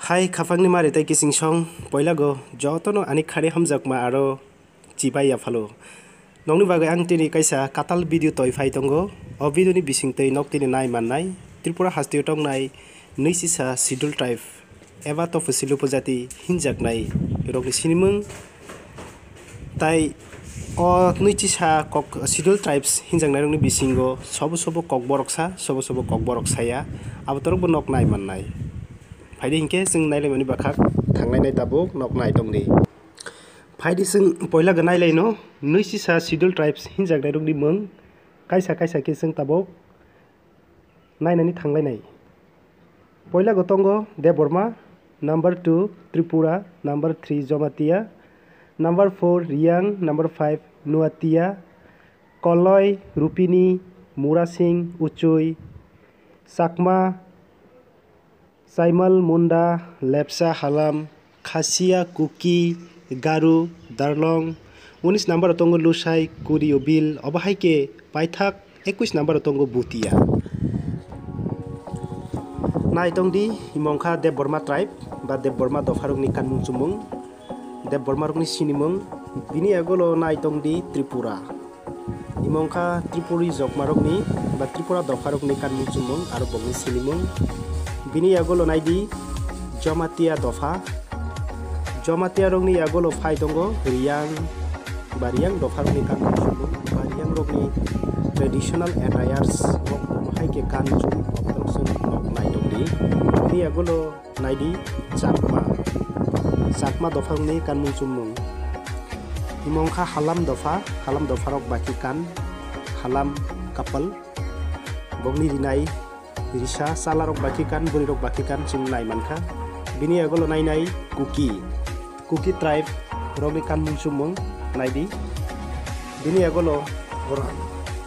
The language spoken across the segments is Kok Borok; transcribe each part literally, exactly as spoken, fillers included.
Khai khapangni mari tei kichingsong, poilago jotono ani khani hamjakma aro chibai yaphalo. Nokni bagwi ang tini kaisa katal video toi phai tongo. O video ni bisingtwi nok tini nai mannai Tripura hasteo tongnai nui sisa Schedule Tribe eba Topsil Upojati hinjaknai rokni sinimung. Tai o nui sisa kok Schedule Tribes hinjaknai rokni bisingo sobo sobo kokborok sa, sobo sobo kokborok saya, abo torokbo nok nai mannai. Phaidi hinkhe chwng nailaimani bwkhak thanglainai tabuk nok nai tongdi. Phaidi chwng poila gwnai laino nui sisa Schedule Tribes hinjaknai rokni mung kaisa kaisa khe chwng tabuk nainani thanglainai. Poila go tongo Debbarma, number two Tripura, number three Jamatia, number four Riang, number five Nuatia, Koloi, Rupini, Murasing, Uchui, Chakma, Saimal, Munda, Lepsa, Halam, Khasia, Kuki, Garu, Darlong, unis number o tongo Lusai, Kurio Bil, obo hai khe paithak ekwis number o tongo Butia. Nai tongdi, imo wngkha Debbarma tribe ba Debbarma dopharokni kanmung chumung, Debbarmarokni sinimung, bini agolo nai tongdi Tripura. Imo wngkha Tripuri jokmarokni ba Tripura dopharokni kanmung chumung aro bokni sinimung. Bini yagulo naidi Jamatia dopha. Jamatia rokni yagulo phai tongo Riyang ba Riyang dopharokni kanmung chumung ba Riyang rokni traditional attires rok hai khe kan chum, oborok chwng nok nai tongdi. Bini yagulo naidi Chakma. Chakma dopharokni kanmung chumung. Imo wngkha Halam dopha, Halam dopharok bakhi kan, Halam couple. Bokni rinai risa, chalarok bakhi kan, bwrwirok bakhi kan chwng nai mankha. Bini yagulo nainai Kuki. Kuki tribe rokni kanmung chumung naidi. Bini yagulo Orang,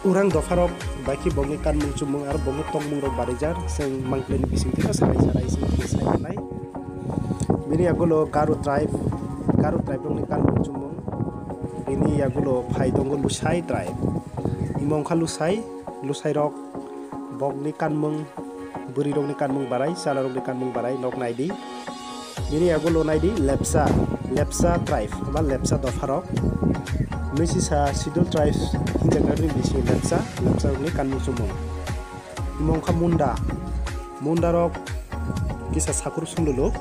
Orang dopharok bakhi bokni kanmung chumung aro bokni tongmungrok barijak, chwng mangpili ni bisingtwi no sarai sarai chwng tini sai manai. Bini yagulo Garo tribe, Garo tribe rokni kanmung chumung. Bini yagulo phai tongo Lusai tribe. Imo wngkha Lusai, Lusairok bokni kanmung, bwrwirokni kanmung barai, chalarokni kanmung barai nok naidi. Bini yagulo naidi Lepsa, Lepsa tribe ba Lepsa dopharok. Nui sisa Schedule Tribes hinjaknarokni bisingo Lepsa, Lepsarokni kanmung chumung. Imo wngkha Munda, Mundarok kisa sakur sumluluk.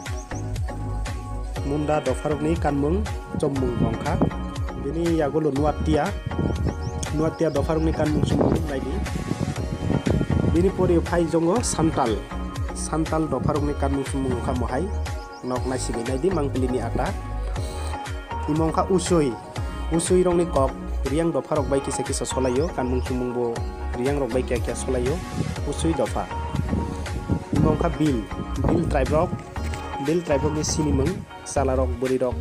Munda dopharokni kanmung chumung wngkha. Bini yagulo Nuatia, Nuatia dopharokni kanmung chumung naidi. Bini pori phai jongo Santal, Santal dopharokni kanmung chumung wngkha mohai. Nok naisigwi naidi mangpili ni ata. Imo wngkha Usui, Usui rokni kok Riyang dopharok bai kisa kisa solaio, kanmung chumung bo Riyang rok bai kiya kiya solaio, Usui dopha. Imo wngkha Bil, Bil tribe rok, Bil tribe rokni sinimung, chalarok, bwrwirok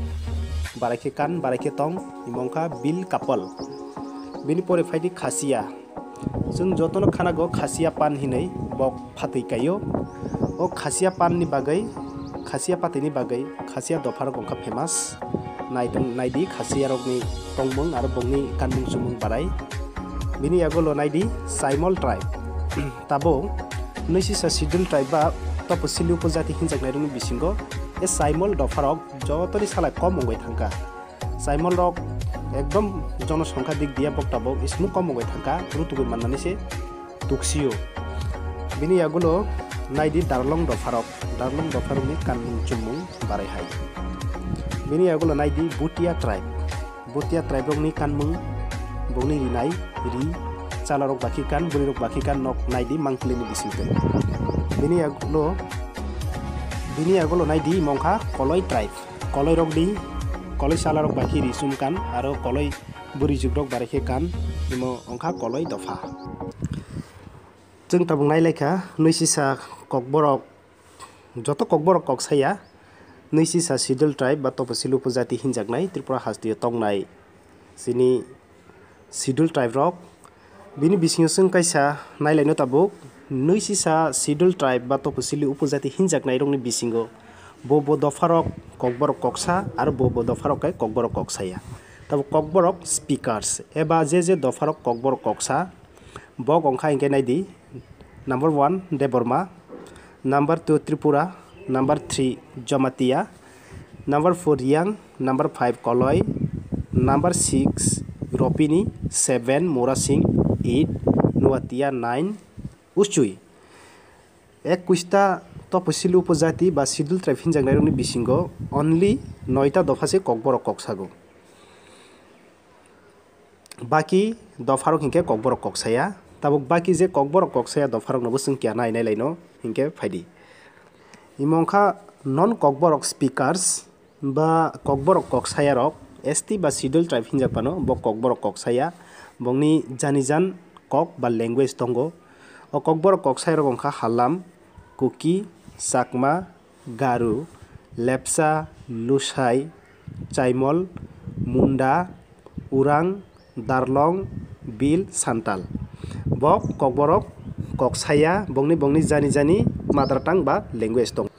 barai khe kan, barai khe tong, imo wngkha Bil couple. Bini pore phaidi Khasia. Chwng jotono khanago Khasia pan hinwi bok phatwi kaio. O Khasia pan ni bagwi, Khasia patwi ni bagwi Khasia dopharok wngkha famous. Naitong, naidi Khasia rokni tongmung aro bokni kanmung chumung barai. Bini yagulo naidi Saimol tribe. Tabuk nui sisa Schedule Tribe ba Topsil Upojati hinjaknai rokni bisingo e Saimol dopharok jotoni salai kom wngwi thangkha. Saimol rok ekdom jonosongkha dik diya bok tabok ismu kom wngwi thangkha, rutugwi mannani se tuksio. Bini yagulo naidi Darlong dopharok, Darlong dopharokni kanmung chumung barai hai. Bini yagulo naidi Butia tribe, Butia tribe rokni kanmung bokni rinai ri, chalarok bakhi kan, bwrwirok bakhi kan nok naidi mangpili ni bisingtwi. Bini yagulo, bini yagulo naidi mongkha Koloi tribe. Koloi rok di, koloi sala rok bai khe ri sum kan, aro koloi bwrwi jwk rok barai khe kan, imo wngkha koloi dopha. Chwng tabuk nai lai kha, nui sisa kokborok, joto kokborok kok saya, nui sisa Schedule Tribe ba Topsil Upojati hinjaknai Tripura hasteo tongnai chini Schedule Tribe rok. Bini bisingo chwng kaisa nailaino tabuk, nui sisa Schedule Tribe ba Topsil Upojati hinjaknairokni bisingo bo bo dopharok kokborok koksa aro bo bo dopharok khe kokborok koksaya. Tabuk kokborok speakers eba je je dopharok kokborok koksa, bok wngkha hinkhe naidi, number one Debbarma, number two Tripura, Number three Jamatia, number four Riang, number five Koloi, number six Ropini, seven Murasing, eight Nuatia, nine Usui. Ekusta topsil upojati ba schedule tribe hinjaknairokni bisingo only noita dopha se kokborok koksago. Baki dopharok hinkhe kokborok koksaya. Tabuk baki je kokborok koksaya dopharoknobo chwng kiya nai nai laino hinkhe phaidi. Imo wngkha non kokborok speakers ba kokborok koksayarok, S T ba schedule tribe hinjak phano bo kokborok koksaya, bongni jani jan kok ba language tongo. O kokborok koksayarok wngkha Halam, Kuki, Chakma, Garu, Lepcha, Lusai, Chaimol, Munda, Urang, Darlong, Bil, Santal. Bok kokborok koksaya, bongni bongni jani jani mother tongue ba language tong.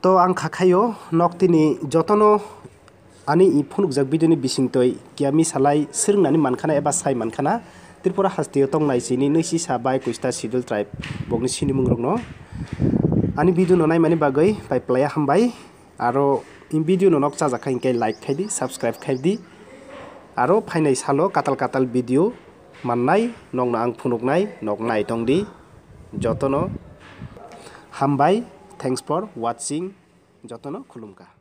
To ang khakhaio nok tini jotono ani i phunukjak video ni bisingtwi kiya misalai swrwngnani mankhana eba sai mankhana. Tripura hasteo tongnai chini nwisi sa bai kusta schedule tribe bokni sinimung rokno. Ani video no naimani bagwi pai playa hambai. Aro in video no nok chajak kha hinkhe like khaidi, subscribe khaidi. Aro phainai salo katal katal video mannai nokno ang phunuknai, nok nai tongdi. Jotono hambai, thanks for watching, jotono khulumkha.